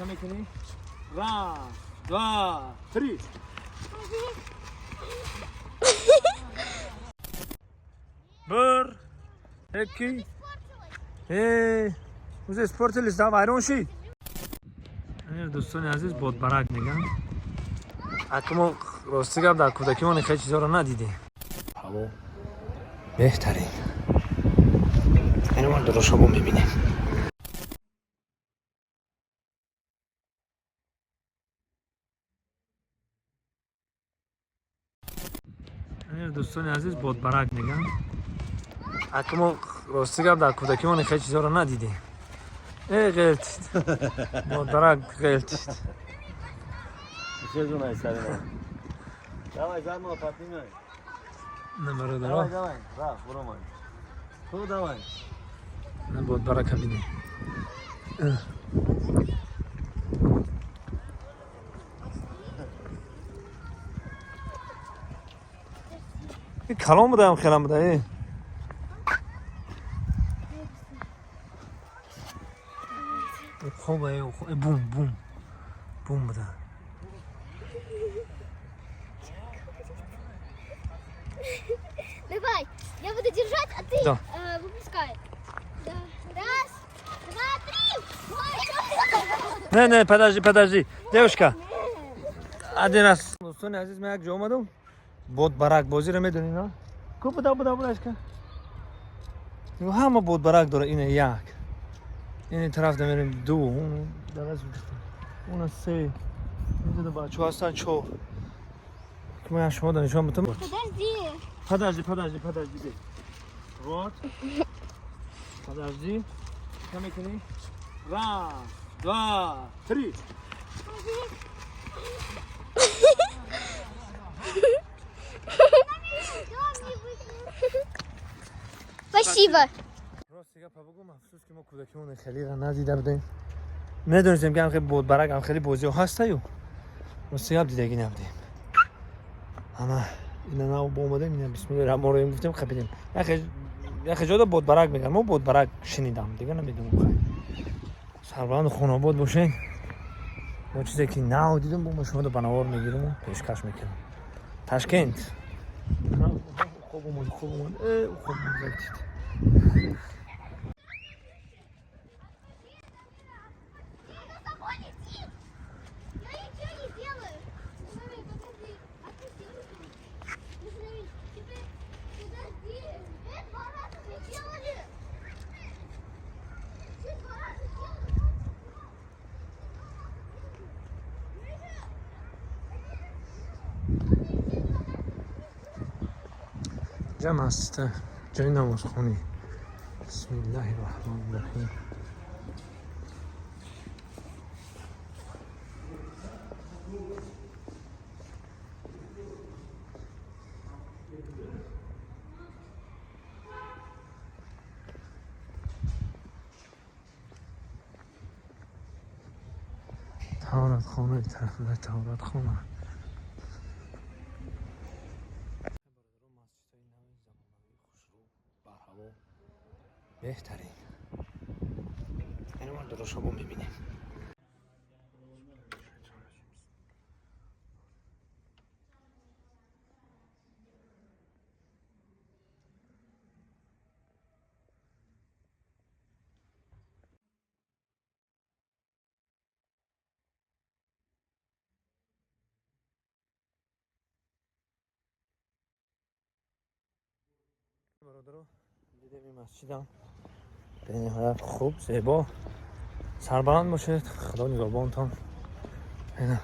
Мекунӣ? Раз, два, три. Bir, ikki. Уже испортились, да, вайрон шид. Дӯстони азиз, бодбарак меган. Ака, мо, рости гап, дар кӯдакимон хеле чизҳоро надидем. Ҳаво беҳтарин. Инро мо дурошобо мебинем. Дӯстони азиз, бодбарак меган. Ака, мо, рости гап, дар кӯдакимон хеле чизҳоро надидем. Ғелтид, бодбарак ғелтид. Давай, заново поднимай. На, бародаро. Давай, давай. Раф, буромай. Ту давай. На, бодбарака бинем. Калон будаам, хелам буда. Хоб, бум бум бум буда. Давай, я буду держать, а ты Да. выпускай. Да. Раз, два, три. Ой. Не, не, подожди, подожди, девушка, один раз. Дӯстони азиз, ман як ҷо омадам. Бодбарак бозиро медонӣ, на? Ку буда, буда, будашка. Ҳама бодбарак дора. Ина як, ини тараф дамерем, ду, уна се, инҷо бачаҳо ҳастанд, чор. Ман шумо да нишон бутам. Подожди. Подожди, подожди, подожди. Вот. Подожди. Что мекунӣ? Раз, два, три. Спасибо. Рости гапа бугум, афсӯс, ки мо кӯдакимон хелира надида будем. Медонистем, ки ҳам хеле бодбарак, ҳам хеле бозиҳо ҳастаю. Рости гап, дидагӣ набудем. Ана ина нав омадем, ина бисмиллоҳи раҳмони раҳим гуфтем, қапидем. Яхе ҷода бодбарак мегӯянд. Мо бодбарак шунидам, дига намедонам. Хай, сарбаланду хонобод бошед. Мо чизе ки нав дидем, бо мо шуморо ба навор мегирему пешкаш мекунем. Ташкент. Хоб омад, хоб омад, хоб омад. Тобой летит. Я ничего не делаю. Смотри, подожди. Отпусти руку. Смотри, теперь подожди. Два раза мы делали. Ты два раза делали. Ҷамъ аст, ҷои намозхонӣ. Бисмиллаҳи раҳмони раҳим. Таҳоратхона, тараф таҳоратхона. Барҳаво, беҳтарин. Ин мо дурошобо мебинем. Бародаро, дидем ин масҷидам бениҳоят хуб, зебо. Сарбаланд бошед, Худо нигоҳбонтон. Ина.